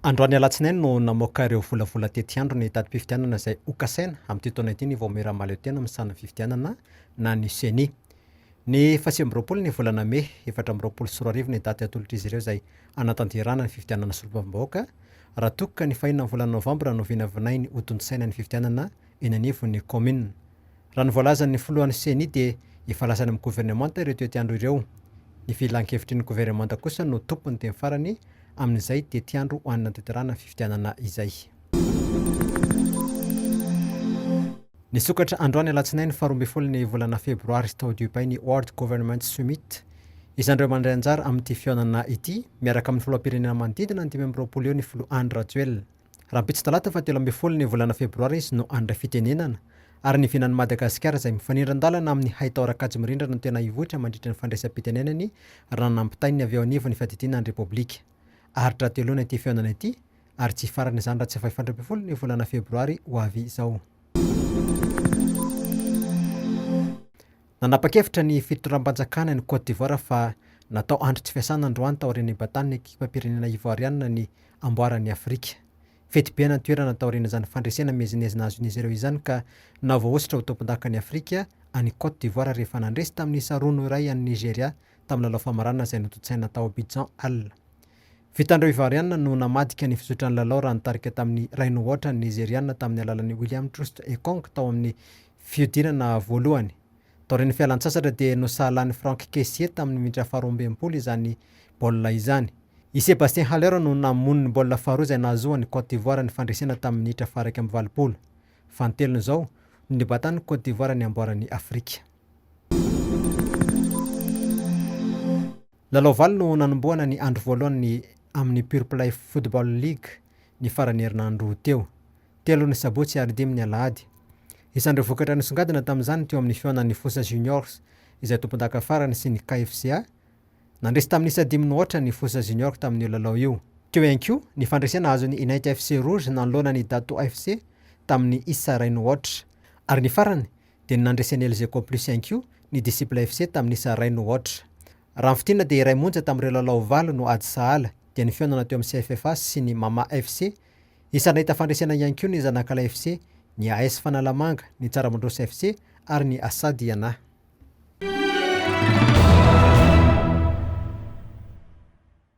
Androany alatsinainy no namoaka ireo volavola tetiandro ny datim-pifidianana izay hokasaina amin'ity taona ity ny Vaomiera Mahaleotena misahana ny fifidianana na ny Ceni. Ny faha29 ny volana mey 2024 ny daty atolotr'izy ireo izay hanatanterahana ny fifidianana solombavambahoaka raha toa ka ny fahenina ny volana novambra no vinavinainy hotontosaina ny fifidianana eny anivon'ny kaominina. Raha ny voalazan'ny filohan'ny Ceni dia efa lasa any amin'ny governemanta ireo tetiandro ireo. Ny filankevitry ny governemanta kosa no tompon'ny teny farany amin'izay tetiandro ho hanatanterahana ny fifidianana izay. Nisokatra androany alatsinainy faha 12 ny volana febroary tao Dubai ny World Government Summit. Isan'ireo mandray anjara amin'ity fihaonana ity, miaraka amin'ny filoham-pirenena manodidina ny 25 eo ny filoha Andry Rajoelina. Rahampitso talata faha 13 ny volana febroary izy no handray fitenenana, ary ny vinan'i Madagasikara izay mifanindran-dalana amin'ny haitao ara-kajy mirindra no tena hivoitra mandritra ny fandraisam-pitenenany raha nampitain'ny avy eo anivon'ny fiadidiana ny Repoblika. Haharitra hateloana ity fihaonana ity, ary tsy hifarana izany raha tsy faha 14 ny volana febroary ho avy izao. Nanapa-kevitra ny fitondram-panjakana any Côte d'Ivoire fa natao andro tsy fiasana androany taorian'ny nibatan'ny ekipam-pirenena ivoarianina ny amboaran'i Afrika. Fety be any an-toerana taorian'izany fandresena miezinezina azon'izy ireo izany ka nahavoahosotra ho tompondakan'i Afrika any Côte d'Ivoire rehefa nandresy tamin'ny isa 2-1 an'i Nigeria tamin'ny lalao famaranana izay notontosaina tao Abidjan alina. Vitan'ireo Ivoarianina no namadika ny fizotran'ny lalao raha nitarika tamin'ny iray no aotra ny Nizerianina tamin'ny alalan'i William Troost Ekong tao amin'ny fihodinana voalohany. Taorian'ny fialan-tsasatra dia nosahalan'i Franck Kessié tamin'ny minitra faha-62 izany baolina izany. I Sébastien Haller no namono ny baolina faharoa izay nahazoan'i Côte d'Ivoire ny fandresena tamin'ny minitra faha-81. Fanintelony izao no nibatan'i Côte d'Ivoire ny amboaran'i Afrika. Lalao valo no nanombohana ny andro voalohany amin'ny Pureplay Football League ny faran'ny herinandro teo. Telo ny sabotsy ary dimy ny alahady. Isan'ireo vokatra nisongadina tamin'izany teo amin'ny fihaonan'ny Fosa Juniors izay tompondaka farany sy ny KFCA. Nandresy tamin'ny isa dimy no aotra ny Fosa Junior tamin'io lalao io. Teo ihany koa ny fandresena azon'ny United FC Rouge nanoloana ny Dato FC tamin'ny isa iray no aotra. Ary ny farany dia ny nandresen'ny Elgeco Plus ihany koa ny Disciple FC tamin'ny isa iray no aotra. Raha ny fintinina dia iray monja tamin'ireo lalao valo no ady sahala, dia ny fihaonana teo amin'ny CFFA sy ny Mama FC. Isan'ny nahita fandresena ihany koa ny Zanakala FC, ny AS Fanalamanga, ny Tsaramandroso FC ary ny Asa Diana.